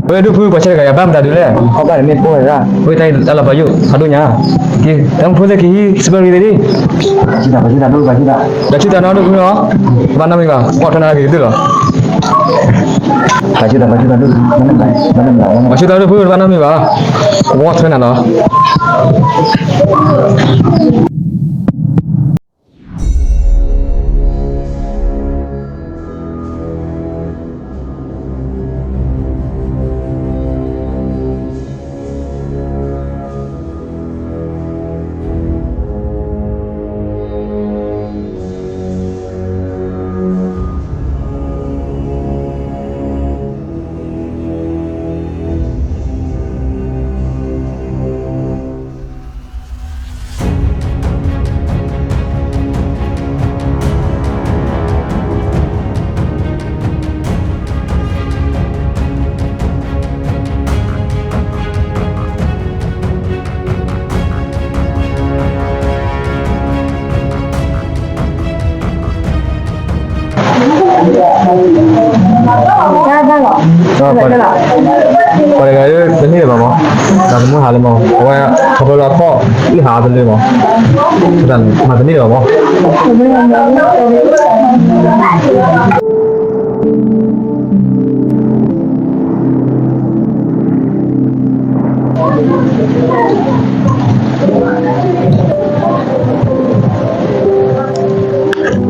ဝဲဒိၣ်ဖုပှၤဆဲးတဂၤ ယဘၣ်မတၤဒုးလဲၣ်, ဝဲတၢ်အံၤလၢပှၤယိၣ်ဖးဒိၣ်ညါ, ကဲ တၢ်မုၣ်ဖိသ့ၣ်ကဟံး စပၢၤရံသ့ၣ်ဒံး, ဒီးဆူတၢ်နီၣ်ဒိၣ်ဖုနီၤ, ဘၣ်နီတမံၤဘၣ်, ကွၢ်ထွဲနၤက့ၤကတၢၢ်လီၤ, ပှၤဆူတၢ်ဒိၣ်ဖု တဘၣ်နီတမံၤဘၣ်, ကွၢ်ထွဲနၤလီၤ. ပှၤတဂၤဒ်တန့ၢ်လၢၤဘၣ်မး, တၢ်သမူဟးလၢမး, အဝဲထီၣ်ဖျိလၢအခီၣ် အုၣ်ဟးတလၢမး, မၤတန့ၢ်လၢၤဘၣ်မး. မ့ၢ်တလီၤလၢပှၤတီၢ်စၢ်မး, တၢ်ဘၣ်ဒိၣ်ဒိၣ်ဘၣ်, ဒ်မ့ၢ်, နဝၤတဂၤ ပကွၢ်တၢ်ကလံၣ်အီၤမး, ဘၣ်သးထံၣ်နဝၤန့ၣ် ဝၤအိၣ်လၢနမး. တၢ်အံၤဝဲဒ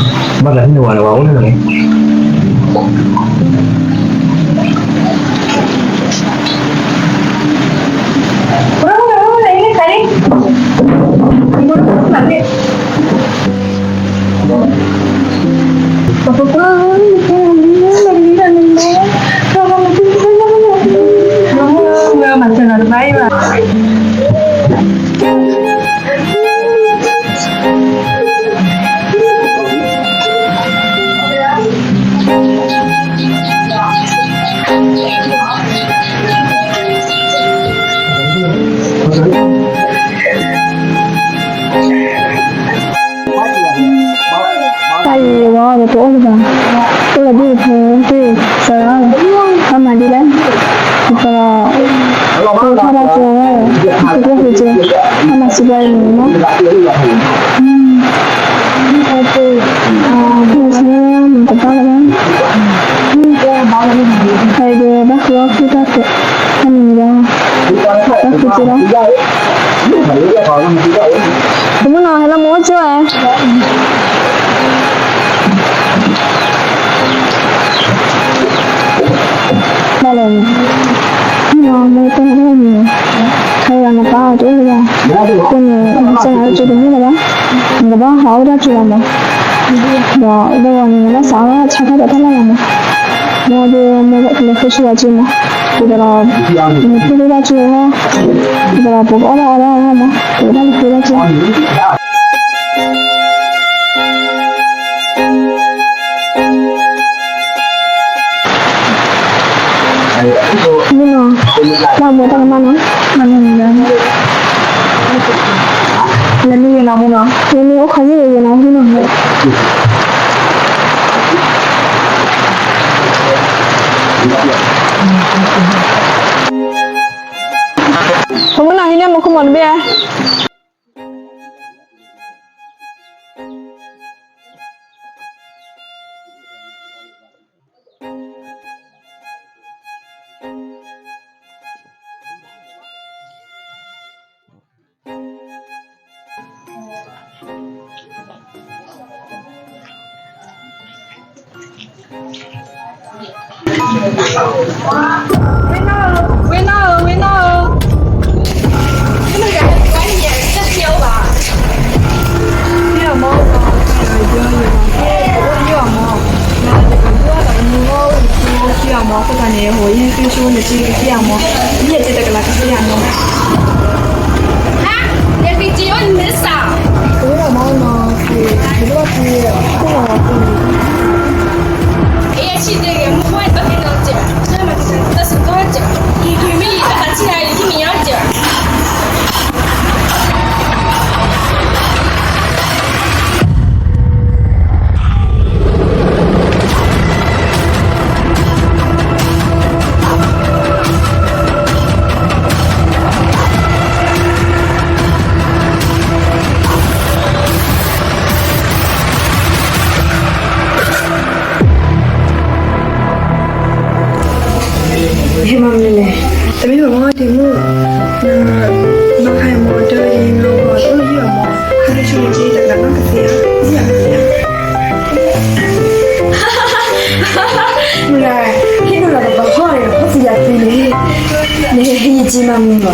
ီးတအိၣ်လၢၤဘၣ်, အိၣ်လၢဒ်ဖိသ့ၣ်သရၣ်လီၤ, ဘၣ်မၤဒ်လဲၣ်, ဒ်သိးဒီး ဖိထီၣ်ဘၣ်ကၠိဝဲ, ကၠိဖိကၠိ, ဘၣ်မၤစံးဘျုးအံၤန့ၣ်မး, မၤတဘၣ်လၢၤဘၣ်, အံၤဒီးဘၣ်ဃုအီၣ်ဃုတၢ်ဖိ, တၢ်မံၤမံၤဒီး တၢ်ဃုကၠိလီၤ. တမုၣ်နီၤ ဟဲလၢမူအိၣ်ကၠိဧါ. ဘၣ်လဲၣ်, မုၣ်နီၤ မ့ၢ်တၢ်နၢ်တၢ်မံၤနီၤ, ခဲအံၤနပၢ်အီၤတအိၣ်လၢၤဘၣ်, အဃိန့ၣ် နစၢ်နၤအိၣ်ကၠိတမ့ၢ်လၢၤဘၣ်, နကဘၣ်ဟးအိၣ်တၢ်ကၠိလီၤမး, ဒီးလၢဂီၤန့ၣ် နဘၣ်စးထီၣ်ဆါထီၣ်ဒီးတၢ်လၢ်လီၤမး, ဒီးမ့ၢ်လဲၤဃုဆူအကၠိမး, ဒ်သိးဒီး နဖုၣ်ဒိၣ်တၢ်ကၠိ, ဒ်သိးဒီးပကအီၣ်တၢ်အီတၢ်အီမး, ပကဘၣ်လဲၤဃုတၢ်ကၠိ မုၣ်နီၤ, ဘၣ်မူတၢ်ကမၣ်နီၤ, မနုၤလဲၣ်, လဲၤနုာ်ဂ့ၤနီၤမုၣ်နီၤ, လဲၤနုာ်အိၣ်ခိးယုၢ်ဂ့ၤဂ့ၤနီၤမုၣ်နီၤ. ပမုၣ်နီၤ ဟံးန့ၢ်မူခိၣ်မီၤတဘ့ၣ်ဧါ. ဝ့ၢ်နီၢ်ဧၢ, ဝ့ၢ်နီၢ်ဧၢ, ဝ့ၢ်နီၢ်ဧၢ, မ့ၢ်နကလဲၤကွၢ်ယဲၢ် တၢ်စံးအိၣ်ဘၣ်, စံးအီၤမး, ယဲၢ်အမး, စံးအီၤမး, အဃိသတးန့ၣ် ဟိယဟဲက့ၤဆိန့ၣ် စံးအီၤမး, ယဟဲက့ၤတကလးကစံးအီၤမး, ဟါ, ယက့ၤစံးအီၤန့ၣ်စး, ဝ့ၢ်နီၢ်မး, မၤမုာ်လီၤ.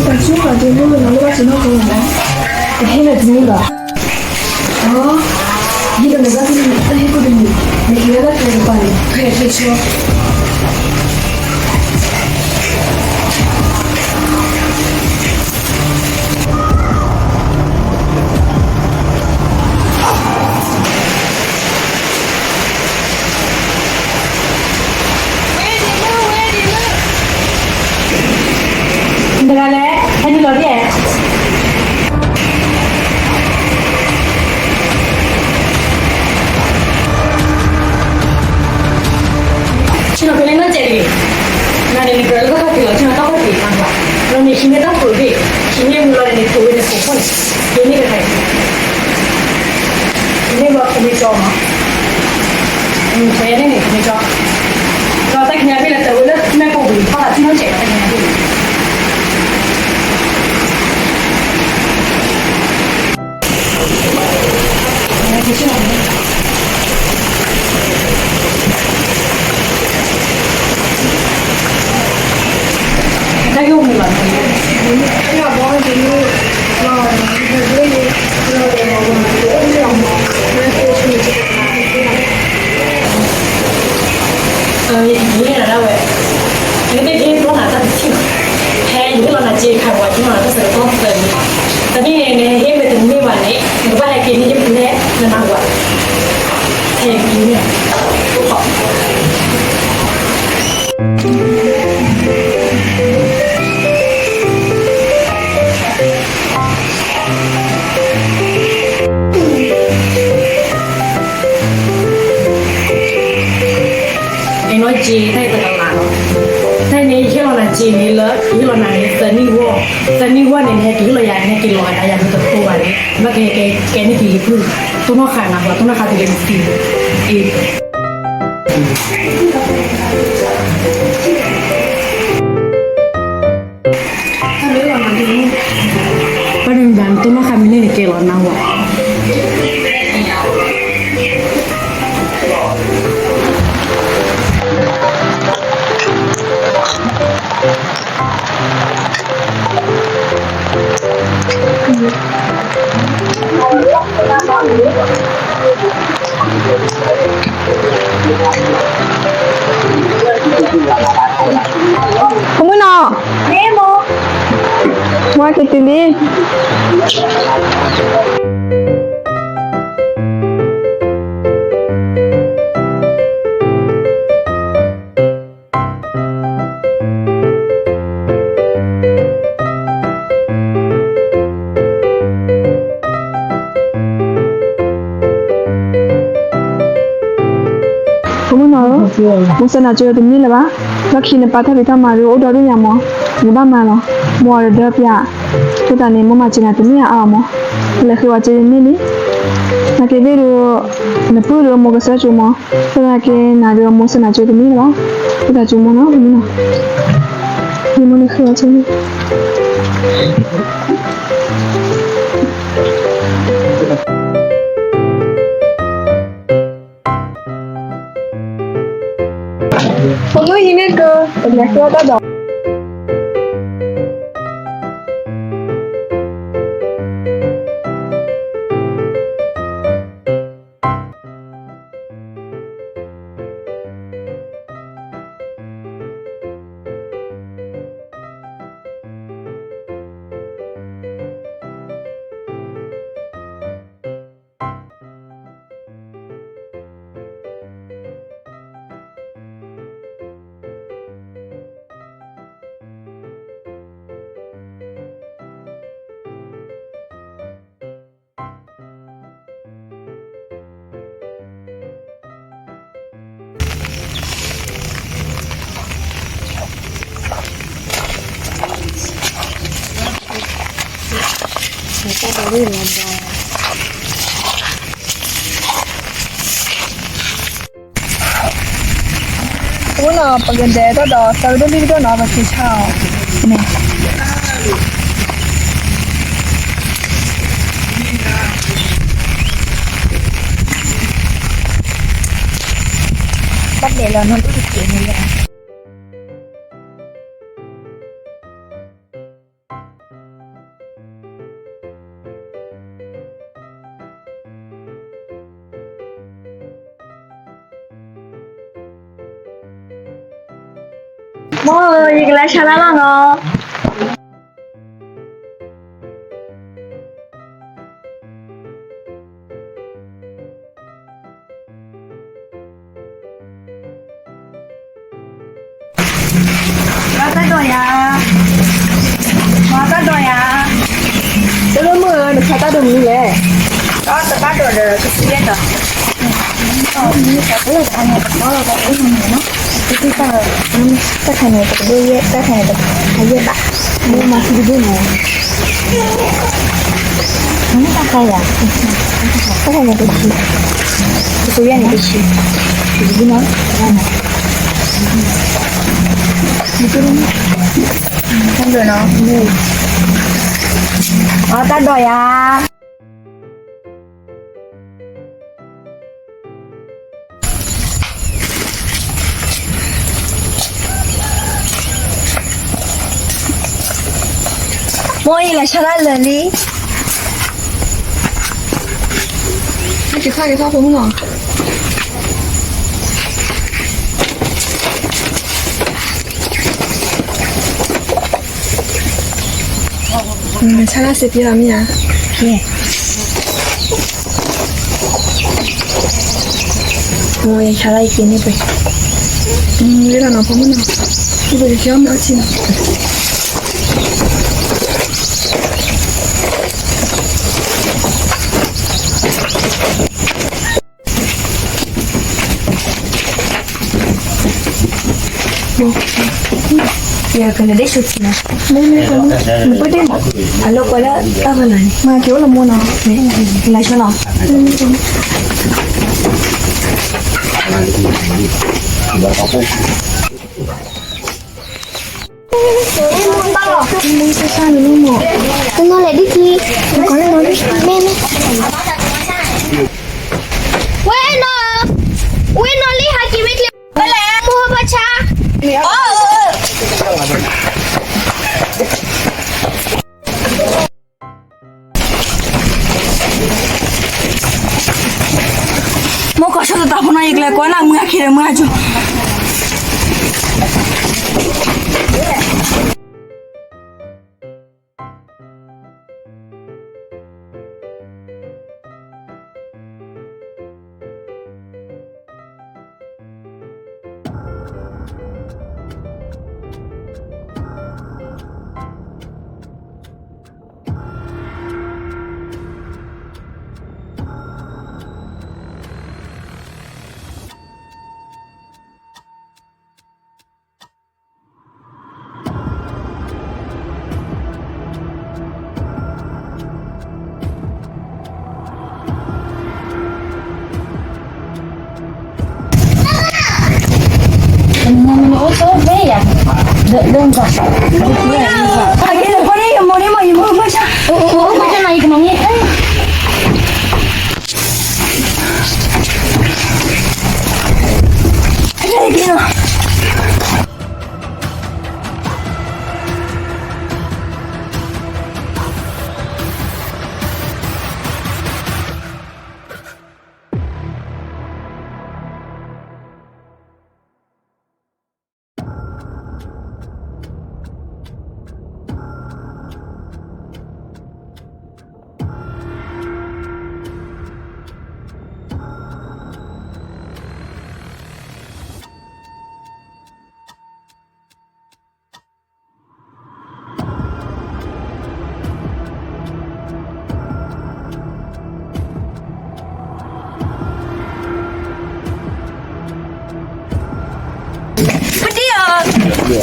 တၢ်ဆိကမိၣ်တမ့ၢ်လၢဘၣ်ဆ့ၣ်နီၤကီၢ်လီၤ, တဟ့ၣ်လၢၤတမ့ၢ်ဘၣ်. အီ, ယတမ့ၢ်ဘၣ်တမ့ၢ်တဟ့ၣ်ခိၣ်တမံၤ, နဟ့ၣ်လၢတၢ်တပၤန့ၣ် ဖဲအချ့ဆှီ တဂၤလဲၣ်, ဟဲနုာ်လီၤဒ်လဲၣ်. ဆ့ၣ်နီၤကလဲၤနီၢ်ကဲးတဂ့ၤ, နၤန့ၣ်နကြၢးလၢတၢ်ခီၣ်ထံးလီၤ, ဆ့ၣ်နီၤတၢ်ခီၣ်ထံးတၢ်ကွၢ်, လီၤန့ၣ်ဟံးန့ၢ်တၢ်ခိၣ်ဘ့ၣ်, ဟံးန့ၢ်မုၢ်လီၤန့ၣ် နခိၣ်ဝဲန့ၣ်ခိၣ်ဖီၣ်န့ၣ်, က့ၤန့ၢ်တခါအံၤ န့ၢ်ဘျီခိၣ်မ့ၢ်ကၠီမး, ဖဲန့ၣ်န့ၣ်ခိၣ်မ့ၢ်ကၠီ, ဒီးတၢ်ကညးဘ့ၣ်လၢတၢ်ဝဲလၢမဲၣ်ပိၢ်ပူၤန့ၣ် ဖီၣ်သးထံနီၢ်ကဲးလီၤ, တၢ်ကညးဘ့ၣ် ယဟ့ၣ်နၤဒၣ်ဝဲ, ယကဘၣ်ဟ့ၣ်လီၤနၤတၢ်တထံၣ်, ဖဲယဟ့ၣ်လီၤနၤစ့ခါဝဲ ယဟ့ၣ်လီၤနၤတၢ်ဆၢကတီၢ်သၢနံၣ်, တမ့ၢ်န့ၣ် နဟ့ၣ်မ့ၢ်တန့ၢ်ဘၣ်န့ၣ် နကဘၣ်ဟဲက့ၤန့ၢ်ယမုၢ်လဲၣ်နနၢ်ဟူဧါ, ဟဲက့ၤန့ၢ် နီၢ်က့ၤတၢ်အံၤတကလးလီၤ, တၢ်အံၤန့ၣ် ယဟ့ၣ်လီၤနၤစ့န့ၣ်လၢ ယဟ့ၣ်လီၤနၤန့ၣ် သၢနံၣ်ဂီၢ်, သၢနံၣ်ဂီၢ်န့ၣ် နဟဲက့ၤဟ့ၣ်လီၤယၤ နဟဲက့ၤလီၤဂာ်ဒီးယၤ မ့ၢ်တဖိဘၣ်န့ၣ် ဘၣ်ကဟဲက့ၤန့ၢ်က့ၤယပုၢ်, တိၢ်နီၣ်ဃာ်နၤပှၤ တိၢ်နီၣ်ဃာ်တုၤလၢနသံ, အ့ ဘၣ်န့ၣ် တိၢ်နီၣ်ဃာ်မ့ၢ်န့ၢ်န့ၣ် ကဲလီၤနၢ်ဟူဧါ. ဖိမုၣ်နီၤ, ဝါက့ၤတုၤလံ. ဖိမုၣ်နီၤဧၢ, မိၢ်ဆန္ဒကၠိတန့ၢ်လၢၤဘၣ်, လီၢ်ခံနပၢ်တၢ်ဖံးတၢ်မၤဒုးအိၣ်ဒီဒူၣ်ညါမး, နကဘၣ်မၤလီၤ, မိၢ်အီၤဒီးဒၢပျး, အဃိသတးန့ၣ် မိၢ်မၤစၢၤနၤတန့ၢ်အါအါမး, လဲၤဃ့ဝဲက့ၤန့ၢ်လံ, နာ်က့သ့ၣ်ဒုး, နပုၢ်ဒုးမိၢ်ကစၢ်ကၠိမး, အဃိသတးက့ၤနၤဒုးမိၢ်ဆန္ဒကၠိတန့ၢ်လၢၤဘၣ်, အဃိသတးကၠိမိၢ်နီၤ, မိၢ်နီၤ, မိၢ်န့ၣ်ဃ့ဝဲက့ၤန့ၣ် ဖိမုၣ်ဟံးန့ၢ်ကၢ, ပကလဲၤဃ့တၢ်ဒီးအဝဲနီၤ ပကဒဲးတၢ်ဒီး သၢကဒိၣ်လွံၢ်ကဒိၣ်နီၤ ပက့ၤဆါအီၤန့ၣ် ဘၣ်ဒဲးလီၤနီၢ်ဒိၣ်တက့ၢ်န့ၣ်လီၤ. အိ ယကလဲၤဆါတၢ်လီၤနီၤ. တၢ်ဒိးယၤ, တၢ်ဒိးယၤ, တၢ်ဒိးမုၣ်ဧၢ, နခါတၢ်ဒိးမနုၤလဲၣ်. တၢ်ဒိးဒီးကစံယဲၢ်ဒီး တၢ်ခါန့ၣ် ပကဒိၣ်ယဲၢ်, တၢ်ခါန့ၣ် တခါယဲၢ်ဘၣ်, မ့ၢ်မၤခံတဘ့ၣ်န့ၣ်, တၢ်ခါယၤ, တၢ်ခါန့ၣ်တဆံ, တကယဲၢ်န့ၣ်တဆံ, တဘ့ၣ်နီၤ, တဘ့ၣ်နီၤ, အတၢ်ဒိးယၤ. မိၢ်အံၤ လဲၤဆါတၢ်လၢာ်လံ, က့ၤထီၣ်က့ၤထီၣ်ဖိမုၣ်နီၤ. ဆါတၢ်စ့ပ့လီၤမ့ၢ်ဧါ, ကဲ, ဆါတၢ်အံၤက့ၤန့ၣ်ပှဲၤ, လ့လီၤနီၤ ဖိမုၣ်နီၤ, က့ၤပကက့ၤအီၣ်မ့ၤအီထံနီၤ. ယကနဒ့ၣ်ဆိထံနီၤ, မ့ၢ်မ့ၢ် နပှ့ၤတ့ၢ်မး, အလီၢ်ကွဲလၢတၢ်ဖီလာ်န့ၣ် မၤက့ၤအိၣ်လၢမိၢ်နီၤ, လၢဆိနီၤ. မ့ၢ်မ့ၢ်, တနီၤလဲၤဒ်ထံ, မ့ၢ်မ့ၢ်, ဝဲနီၤ, ဝဲနီၤလံ ဟးက့ၤဝဲကျဲ, ဝဲလဲၣ်, မိၢ်ဟီၣ်ဘၣ်ဆါ. မိၢ်ကီၢ်ဆိတတၢ်ဖိနီၤ ယကလဲၤကွၢ်နၤ မုၢ်အခံဒီးမုၢ်အကၠိ.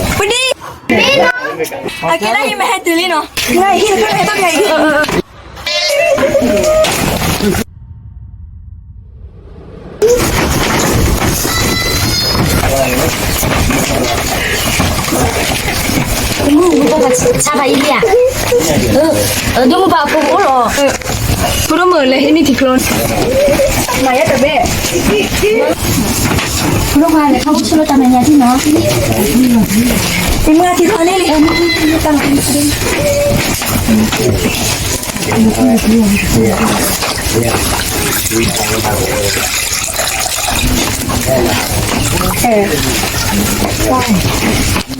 ပဒံဧၢ, ပဒံ, အကဲဒၣ်အံၤမ့ၢ်ဟဲတုၤလံနီၤ, ဟဲဟံးတခါ ဟဲထီၣ်ခဲအံၤ ဆါဘၣ်အံၤလံဧါ, ဒိၣ်မုၢ်ဘၣ်အဖိကအိၣ်လီၤ, ဖိဒိၣ်မုၣ်လဲၤဟံးန့ၢ်ထံကျိ, မၤယဲတဘ့ၣ်, ဖိဒိၣ်ခွါလဲၤထီၣ်အိၣ်ဆိလၢတၢ်မဲာ်ညါထံနီၤ, တမၤထံခီလံလံ, တၢ်မဲာ်ညါထံ Hey. န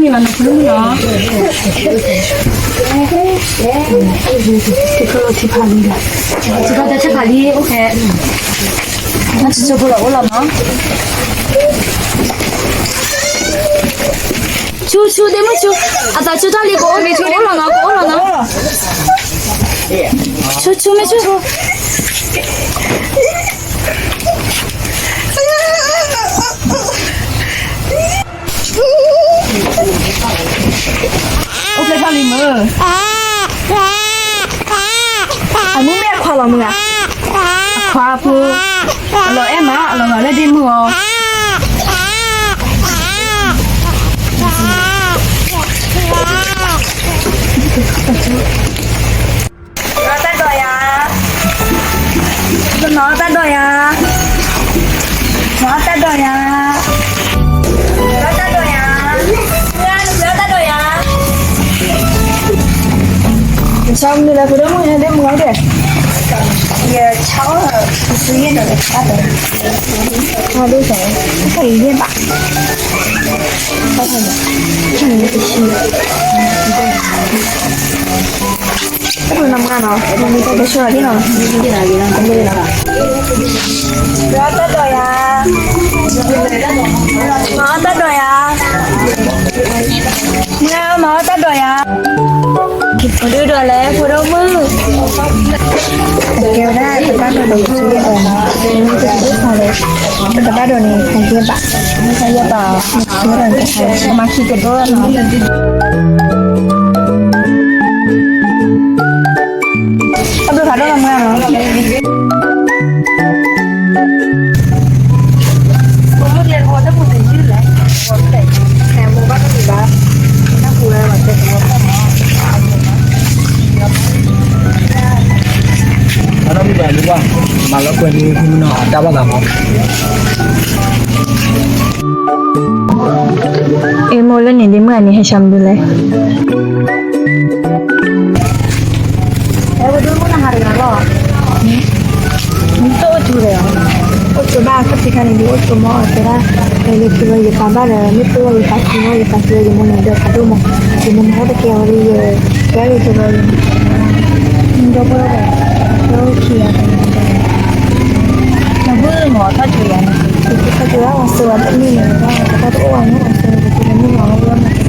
မံၤဘၣ်နဖိမုၣ်လီၤ. ထံဖးလံ, ထံဖးလံ, အိၣ်ဖဲ, နဆိဆိဖိလီၤအိၣ်လီၤနီၤ. ဆူဆူဒ့မုၣ်ဆူ, အသးဆူထီၣ်လံ ကအိၣ်လီၤနီၤ ကအိၣ်လီၤနီၤ. ဆူဆူမ့ၢ်ဆူ အိၣ်ဖျဲၣ်ထီၣ်လံမုၢ်, အမုၢ်မ့ၢ်အခွါလီၤမုၢ်ဧါ, အခွါဖိ, အလီၤအဲၣ်မး အလီၤဂာ်လၢဒ့မုၢ်အီၤ. မၤအီၣ်တၢ်ဒိးယၤ, မၤအီၣ်တၢ်ဒိးယၤ, မၤအီၣ်တၢ်ဒိးယၤ, မၤအီၣ်တၢ်ဒိးယၤ. ဆီမနုၤလဲၣ် ဖိဒိၣ်မုၣ် ဟဲဒ့မုၢ်အီၤဒဲး, ယဆီအီၣ် ဆူယဲၢ်ဒီးတၢ်ဒိး, ဆီဒိၣ်ဆီ, ဆီအံၤယဲၢ်ဘၣ်, ဆီထီၣ်န့ၣ်, ဆီန့ၣ်တဆံ တၢ်ဒိးနမါနီၤ, မမံၤတၢ်ဒိးဆၢလီၤဒ်နီၤ, မၤအီၣ်တၢ်ဒိးယၤ, မၤအီၣ်တၢ်ဒိးယၤ, မၤအီၣ်တၢ်ဒိးယၤ, ဖိဒိၣ်ဒိးလဲၣ် ဖိဒိၣ်မုၣ်, ကဲဝဲဒၣ်တဘၣ်ဒိးန့ၣ် ဆူယဲၢ်ဒီး, တဘၣ်ဒိးန့ၣ် ဟဲယဲၢ်ဘၣ်, ဟဲယဲၢ်ဘၣ်, မၤခံကဒိၣ်နီၤ. အဘျုးဖးဒိၣ်လီၤမုၢ်ဧၢနီၤ, မၤလီၤကွဲးန့ၢ်ဖုမုၣ်နီၤ တၢ်ဘၣ်သးမး. အ့ မိၢ်လၢန့ၣ်ဒ့မုၢ်အန့ၣ် ဟဲဆှၢမနုၤလဲၣ်. အဲ ဝဲဒိၣ်မုၣ်နဟးတဂၤလီၤ. တအိၣ်ဆိဒီး, အိၣ်ဆိဘၣ် ခီၣ်ထံးခါန့ၣ်ဒုး အိၣ်ဆိမီၢ်အီၤတဲဒၣ်, ယလၢခံဝဲယပာ်ဘၣ်ဒီး မ့ၢ်ပၢၢ်ဝဲယပာ်ခံဝဲ ယပာ်ခံဝဲယမိၢ်န့ၣ်ဒီးဖးဒိၣ်မး, ယမိၢ်န့ၣ်ဟဲတကဲဝဲလၢယ, ကဲလၢယကဘၢယ, ဒီပုၢ်ဝဲၢ်, ဒီခံဂၤ, ဒီပုၢ်မ့ၢ်ထီၣ်က့ၤယၤန့ၣ်, ထီၣ်က့ၤဝဲဝဲစိဝဲတန့ၢ်န့ၣ်, တၢ်တအိၣ်ဝဲန့ၣ်ဝဲစိဝဲတန့ၢ်န့ၣ်လီၤဝဲမး, န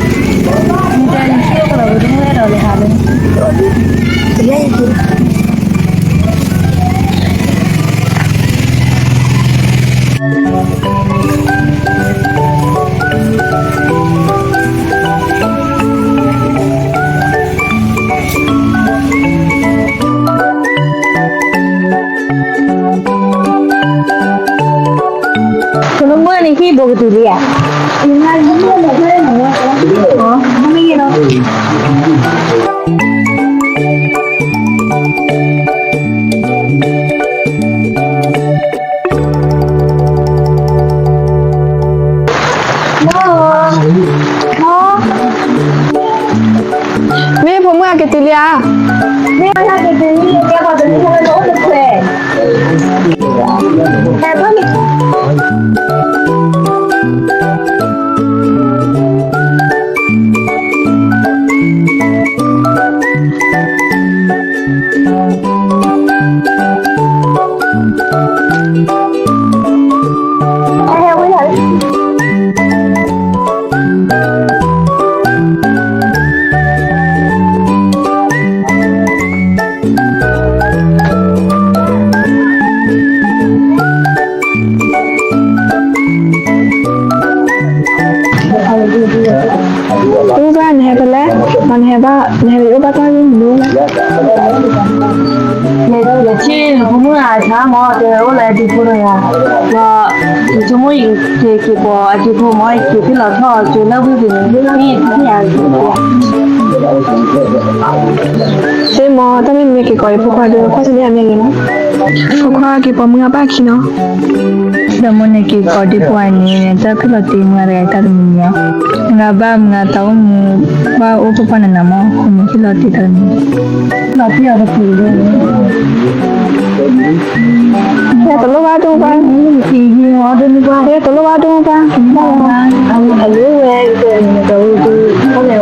တဲနထံၣ်အိၣ်ကလီၤဝဲတမုၢ်ဝဲဒီးလဲၤဟးလၢ, တလၢယက့ၤ ဖိဒိၣ်မုၣ်န့ၣ်ဟံၣ်ဘိကတုၤလံဧါ, မ့ၢ်ဂ့ၤလီၤ. မ့ၢ်ဖိမုၣ်အကတုၤလံဧါ, မ့ၢ်အကတုၤလံ ကဲပှၤတမံၤဟဲလၢနအိၣ်တခွဲး, ဟဲဘၣ်လံ. အိၣ်ဘၣ်နဟဲဖဲလဲၣ်, မ့ၢ်နဟဲဘၣ် နဟဲအိၣ်ဘၣ်တၢ်ဂ့ၢ်မနုၤလဲၣ်. ယထံၣ်ဖိမုၣ်အဆါမ့ၢ် တဲအိၣ်လၢအဒံဖိဒီးယၤ, ဒီးယဆိကမိၣ်ယက့ၤက့ၤပိာ်အဒံဖိမ့ၢ် ယက့ၤဖဲလီၤထီၣ်က့ၤလၢဝ့ၢ်ပူၤန့ၣ် မ့ၢ်ယထံၣ်ယၤ သ့ၣ်မ့ၢ် တၢ်မ့ၢ်မ့ၢ်က့ၤကိးယဖိခွါဒီး ခွါဆၢန့ၢ်အမ့ၢ်ဂ့ၤနီၤ, ဖိခွါက့ၤပိာ်မုၣ်အဘၣ်ခံနီၤ. ဒီးမိၢ်န့ၣ်က့ၤကိးဒံဖိအန့ၣ် တၢ်ဖံၣ်လီၤတ့ၢ်မုၢ်တဂၤတၢ်တမံၤမံၤ, မုၢ်ဂၤဘၣ်မုၢ်ဂၤသးအိၣ်မုၢ်, ဘၣ်အိၣ်ဖိခွါန့ၣ် နမ့ၢ် နမ့ၢ်လီၤတံၢ်တၢ်န့ၣ်, လီၤတံၢ်အီၤတပူၤလၢ, ဟဲတလိၣ်ဘၣ်တမူပှၢ်, ဟဲတလိၣ်ဘၣ်တမူပှၢ်, အဝဲဝဲ, ဟဲလၢအီၤလီၤ, ဟဲ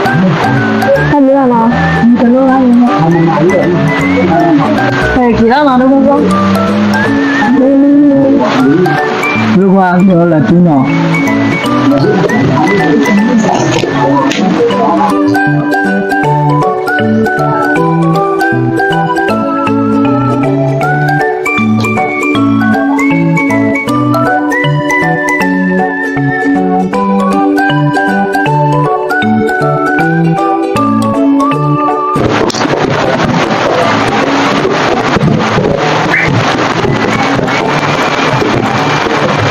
က့ၤလီၤလီၤတမူပှၢ်, လၢကွၢ်လၢလၢတုၤနီၤ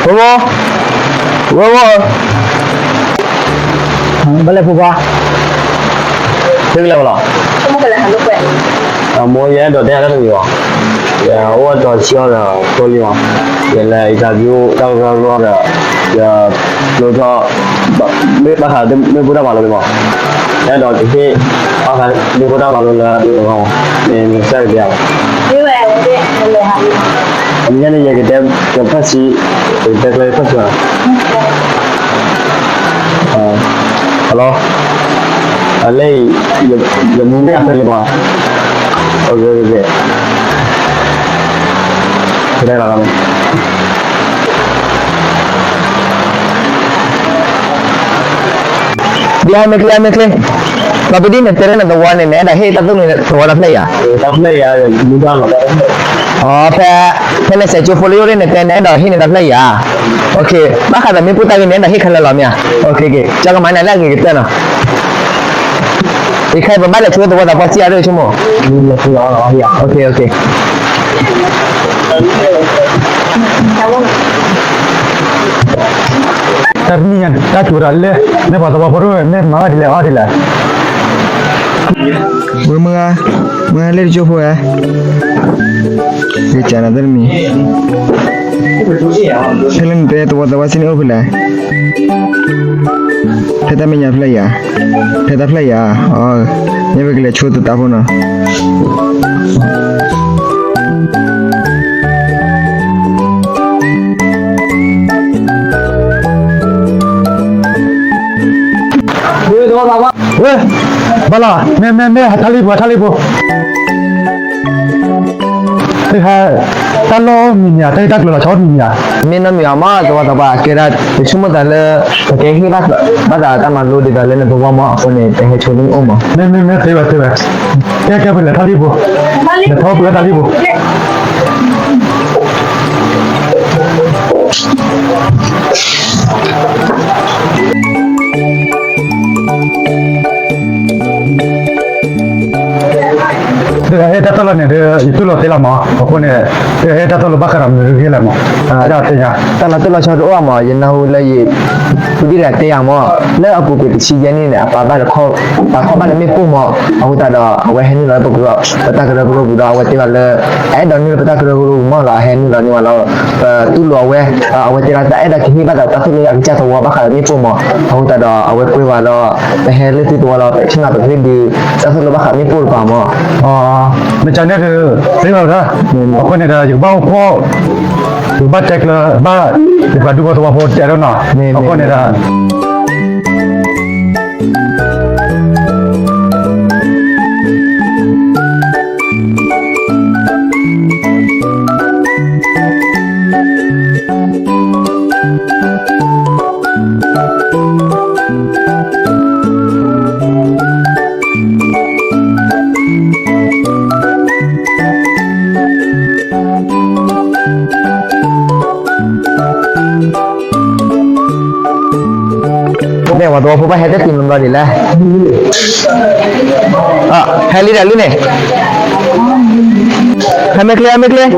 ဖိဖိ, ဖိဖိ, ဘၣ်လဲၣ်ဖိခွါ, သုကလဲၤဝဲလီၤ, အမိၢ်ယအဲၣ်ဒိးတဲတၢ်တမံၤဘၣ်, ယအိၣ်ဒီးဆံးအီၤဒီးဖိလံမး, ယလဲၤ interview တၢ်ကရၢကရိဒီး, ယကျိထီၣ်, မ့ၢ်ဘၣ်ဃးမ့ၣ်ပိၢ်တၢ်မၤလိလံမး, အဲၣ်ဒိးကဟ့ၣ် ဘၣ်ဃးမ့ၣ်ပိၢ်တၢ်မၤလိလၢအဒိၣ်အဂီၢ်မး, မ့ၢ်မ့ၢ်ကစၢ်ကတဲယၤလီၤ, အမ့ၢ်န့ၣ် ယကတဲ, ကဖးဆံ, ယကတဲကျဲဖးဆံဘၣ်, hello, အလဲၣ်, ယမူမ့ၢ်အဖဲလံမး, ကတဲလီၤ, ဒ်အမ့ၢ်ချ့ အမ့ၢ်ချ့, လီၤပဒ်နတဲလၢနသဝီန့ၣ် နအဲၣ်ဒိးဟ့ၣ်တၢ်သိၣ်လိသဝီတၢ်ဖျဲၣ်ယၤ, တၢ်ဖျဲၣ်ယၤ, အဖဲ, ဖဲနစဲးကၠိဖိလၢယိၣ်ရ့ၣ်နတဲ နအဲၣ်ဒိးဟ့ၣ်န့ၢ်တၢ်ဖျဲၣ်ယၤ, ဘၣ်ဃးဒီးမ့ၣ်ပိၢ်တၢ်ဂ့ၢ် နအဲၣ်ဒိးဟ့ၣ်ခဲလၢာ်လီၤမ့ၢ်ဧါ, ကၠီကမၤန့ၣ်လၢအဂ့ၤကတၢၢ်နီၤ ယခဲအံၤပဘၣ်လဲၤဆိသဝီသးပှၢ်စံၣ်အါရ့ၣ်ဆိကမိၣ်, တၢ်တနံၤညါ တၢ်ကိၤတၢ်လဲၣ်, မ့ၢ်ပှၤသဝီဖိတအိၣ် မ့ၢ်မၤဘၣ်ဒ်လဲၣ်အီၣ်ဒ်လဲၣ်, ဝဲမုၢ်ဂၤ, မုၢ်ဂၤလၢတကၠိဖိဧါ, ဂ့ၤကနၤတမံၤ, ဖဲလၢနတဲသဝီသးပှၢ်စံၣ်န့ၣ်အိၣ်ဖဲလဲၣ်, ဖဲတၢ်မဲာ်ညါဖျဲၣ်ယၤ, ဖဲတၢ်ဖျဲၣ်ယၤ, အ, မ့ၢ်ပကလဲၤဆိသတးဖိနီၤ ဝဲ, ဘၣ်လီၤ, မ့ၢ် မ့ၢ် မ့ၢ် ဟးထီၣ်လံဖိ ဟးထီၣ်လံဖိ, တၢ်လီၢ်မံၤမံၤဧါ, တၢ်ဟ့ၣ်တၢ်ကျိၤလီၤဆီမံၤမံၤဧါ, မ့ၢ်နီတမံၤဧါမး သဝီသးပှၢ် ကဲဒၣ် ပဆိကမိၣ်သးလၢ ပကဟ့ၣ်ဘၣ်သးတၢ်မၤလိဒ်သိးလၢနသဝီမး အဃိန့ၣ် ပဟဲဆိလၢနအိၣ်မး, မ့ၢ် မ့ၢ် မ့ၢ် သ့ဝဲ သ့ဝဲ, ကဲ ကဲ ပလဲၤထီၣ်လံဖိ, လဲၤထီၣ်ပှဲၤတၢ်လံဖိ တဂၤဟဲတၢ်သိၣ်လိန့ၣ်ဒီး ယတူၢ်လိာ်သ့လီၤမး, အဃိန့ၣ် တဂၤဟဲတၢ်သိၣ်လိဘၣ်ဃးဒီးမနုၤဂ့ၢ်လဲၣ်မး, တၢ်လီၤတိၢ်လီၤဆီတအိၣ်မး, ယနၢ်ဟူလၢယ ပဒံၣ်တၢ်တဲယၤမး, လၢအပူၤကွံာ်တဆံယဲၢ်နံၣ်န့ၣ် အပာ်ဘၣ်တခီ, ပာ်ခီဘၣ်လၢမ့ၣ်ပိၢ်မး, အဃိသတးဒီး အဝဲဟဲနုာ်လီၤလၢပကရၢ, ပတၢ်ကရၢကရိပူၤဒီး အဝဲတဲဘၣ်လၢ အအဲၣ်ဒိးနုာ်လီၤပတၢ်ကရၢကရိပူၤမးလီၤ, အဟဲနုာ်လီၤန့ၢ်ဝဲလီၤ, ပတူၢ်လိာ်အဝဲ, အဝဲတဲလၢတၢ်အဲၣ်ဒိးကဟ့ၣ်ဘၣ်သးတၢ်သိၣ်လိအကစၢ်သဝီဘၣ်ဃးဒီးမ့ၣ်ပိၢ်မး, အဃိသတးဒီး အဝဲကွဲဝဲလီၤ, ပဟဲလၢသုသဝီလီၤ, ပဆ့ၣ်နီၤပကဟ့ၣ်ဒုး တၢ်သိၣ်လိဘၣ်ဃးမ့ၣ်ပိၢ်တပၤမး, မ့ၢ်ကန့ၣ်ဒီး သ့ဝဲဒၣ်, အဃိန့ၣ်ဒီး ယကဘၣ်အိၣ်ဖှိၣ်, ယကဘၣ်တဲကျၢၤဘၣ်, ယပှၤဒူဖိသဝီဖိတဲဒိၣ်နီၤ, အဃိန့ၣ်ဒီး မ့ၢ်ဝဲသဝီဖိဘၣ်ဟဲတၢ်တုၤမဘျီဒ်လဲၣ်, ဟဲလံဒီးလံန့ၣ်, ဟဲမ့ၢ်ချ့ ဟဲမ့ၢ်ချ့.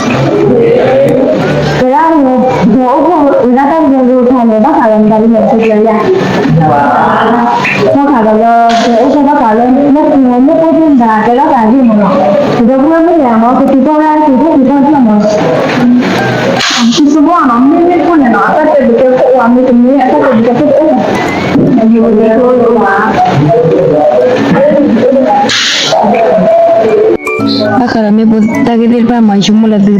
တဲဒၣ်န့ၣ်, ပအိၣ်ဖှိၣ်ဝဲဒၣ်တၢ်ကရၢကရိတခါန့ၣ် ဘၣ်ဃးလၢမတၤဒ်လဲၣ် ကရၢကရိယါ, ဘၣ်ဃးဒီးလၢ ပအိၣ်ဖှိၣ်ဘၣ်ဃးလၢ လၢပအိၣ်ဖှိၣ်သ့ၣ်မတၤ တဲဒၣ်သးဒ်မးနီၤ, ပဒီပုၢ်ဝဲၢ်မ့ၢ်လဲၣ်နီၤ ကသံကွၢ်ဝဲဒၣ် ကသံကွၢ်တၢ်မးနီၤ, ကသံကွၢ်နီၤ မ့ၢ်မ့ၢ်ဖှိၣ်န့ၣ်နီၤ အတၢ်တဲပကဲခိၣ်ဝဲမ့ၢ်တမ့ၢ် အတၢ်တဲပကဲခိၣ်တအိၣ် ဘၣ်ဃးဒီးမ့ၣ်ပိၢ်တၢ်ဂ့ၢ်သ့ၣ်တဖၣ်မး ယဆိကမိၣ်လၢသုက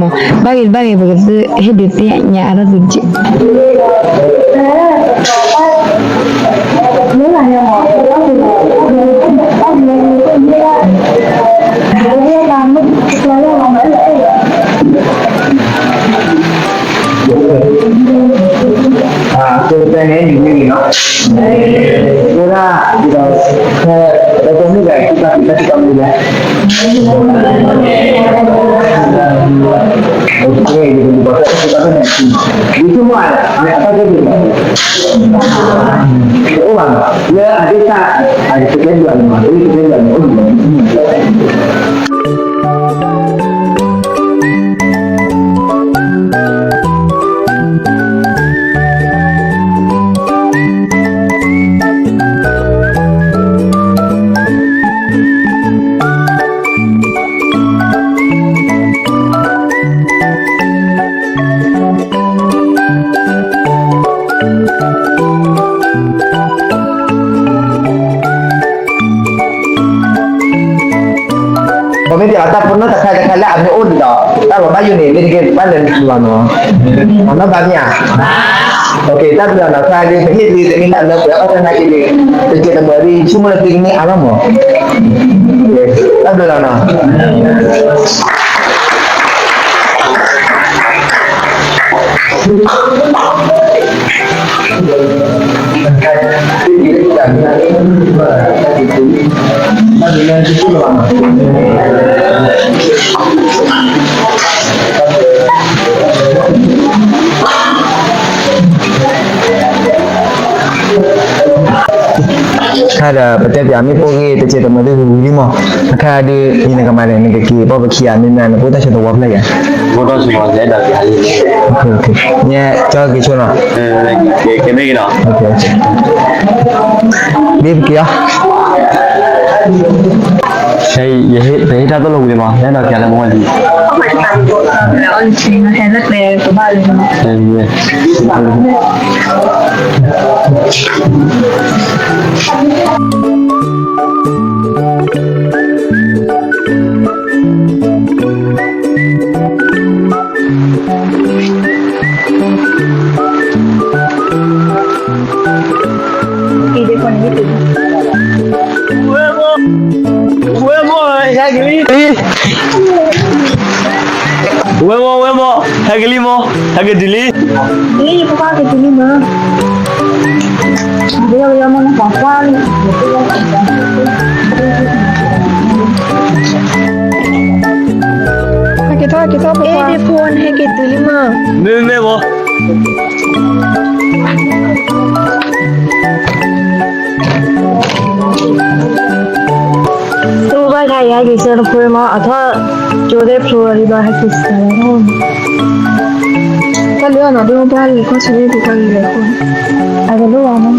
သ့ၣ်ညါဒီဒူၣ်လံမး, ဘၣ်ဂ့ၤတဘၣ်ဂ့ၤ ပကသ့ဟ့ၣ်ဒုးသ့ၣ်ညါအါထီၣ်သုတက့ၢ်. အဃိသတးန့ၣ် ယမ့ၢ်ဂ့ၤနီၤ, အဃိဒၣ်ဒီး ဖဲ ပမ့ၢ်ဂ့ၤ သုတၢ်ဖံးတၢ်မၤလဲၣ်, ယကလူၤဘၣ်တၢ်ဖံးတၢ်မၤလဲၣ်, ယဆိကမိၣ်အတၢ်ကဲဘျုး တအိၣ်ဘၣ်နီၤ, လၢအဒ့ၣ်တၢ် အတကဲဘျုးအါန့ၣ်မး, တကဲဘျုးအါန့ၣ် အိၣ်ဘၣ် ပမ့ၢ်တဲအီၤတၢ်ပနီၣ်တခါတခါလၢအမ့ၢ်အိၣ်ဒံးဒီး တၢ်လီၤဘၣ်ယိၣ်န့ၣ် မ့ၢ်တကဲဘၣ်လၢနလီၤနီၤ, အနီၢ်ဘၣ်မ့ၢ်ဧါ, တၢ်ဘျုးလီၤနီၤ, ခဲအံၤဒုး ပဟ့ၣ်လံတမ့ၢ်လၢအလၢပှဲၤအီၣ်တၢ်နာ်က့ၤလံ, တကဲတမံၤဒ် ဆိကမိၣ်လၢသုကန့ၢ်အါလီၤမး, တၢ်ဘျုးလီၤနီၤ. ခါဒီး ပတဲပၠးမ့ၣ်ပိၢ်ဂ့ၢ် တကဲတမံၤဒ်ဝံၤလံမး, အခါဒုး ယနကမၤန့ၣ် နကက့ၤဘၣ်ပခံဂၤ မ့မ့ၢ်နဖိတၢ်ဆိသဝီဖျၢၣ်ယၤ, ဖိတၢ်ဆိသဝီ ယအဲၣ်ဒိးက့ၤလံ, ညါကၠီက့ၤဆိနီၤ, ကမ့ၢ်ဂ့ၤနီၤ, ဘၣ်ပက့ၤအီၤ, ယဟ့ၣ်တၢ်သိၣ်လိဝံၤလံမး, ယအဲၣ်ဒိးက့ၤလၢမဝဲလံ, ဟဲလၢကျဲကဘၣ်လံ, ဝဲၢ်မီၢ်, ဟဲက့ၤလံ, ဝဲၢ်မီၢ်, ဝဲၢ်မီၢ်, ဟဲက့ၤလံမီၢ်, ဟဲက့ၤတုၤလံ, လံယပကက့ၤတုၤလံမီၢ်, ဒ်ယမီၢ်နကွၢ်ကွၢ်လံ, ဟဲက့ၤထီၣ်က့ၤထီၣ်ပကွၢ်, ဖိဟဲက့ၤတုၤလံမီၢ်, မ့ၢ်မ့ၢ်မီၢ် တၢ်ဘၣ်ခါအံၤဟဲက့ၤဆၢတဖိမီၢ်, အထီၣ်ကၠိသ့ၣ်ဖျိလီၤဒ်ဘၣ်ဟဲက့ၤဆၢလီၤ, တၢ်လၢအနီၢ်ဒိၣ်ဘၣ်လံ ကီၢ်ဆၢသ့ၣ်တဖၣ်လံလၢအဃိ, အကဒိၣ်ဘၣ်မီၢ်,